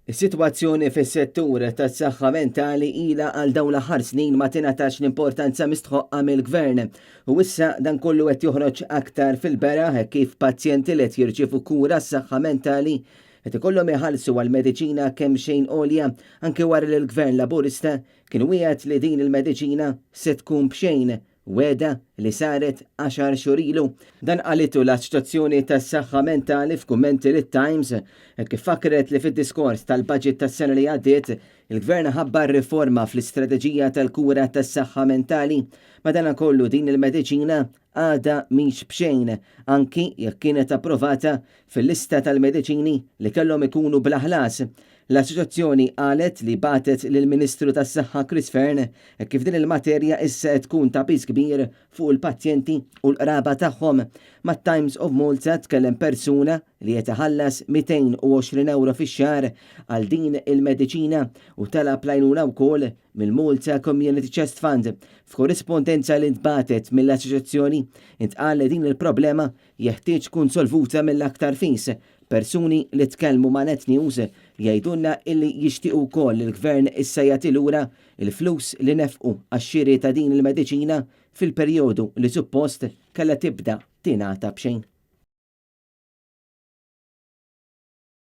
Is-sitwazzjoni fis-settur tas-saħħa mentali ilha għal dawn l-aħħar snin ma tingħatax l-importanza mistħoqqa mill-Gvern. U issa dan kollu qed joħroġ aktar fil-beraħ hekk kif pazjenti li qed jirċievu kura s-saħħa mentali qed ikollhom iħallsu għal mediċina kemxejn għolja anke wara li l-Gvern Laburista kien wiegħed li din il-mediċina se tkun b'xejn Wegħda li saret għaxar xhur ilu. Dan qalitu l-Assoċjazzjoni tas-Saħħa Mentali f'kummenti lit-Times hekk kif fakkret li fid-diskors tal-Budget tas-sena li għaddiet, il-Gvern ħabbar riforma fl-istrateġija tal-kura tas-saħħa mentali. Madanakollu din il-mediċina għadha mhix b'xejn, anki jekk kienet approvata fil-lista tal-mediċini li kellhom ikunu bla ħlas. L-Assoċjazzjoni qalet li bagħtet lill-Ministru tas-Saħħa Chris Fearne hekk kif din il-materja issa qed tkun ta' piż kbir fuq il-pazjenti u l-qraba tagħhom. Mat-Times of Malta tkellem persuna li qed iħallas 220 ewro fix-xahar għal din il-mediċina u talab l-għajnuna wkoll mill-Malta Community Chest Fund. F'korrispondenza li ntbagħtet mill-Assoċjazzjoni intqal li din il-problema jeħtieġ tkun solvuta mill-aktar fis. Persuni li tkellmu ma' Net News jgħidulna illi jixtiequ wkoll li l-Gvern issa jagħti lura l-flus li nefqu għax-xiri ta' din il-mediċina fil-perjodu li suppost kellha tibda tingħata b'xejn.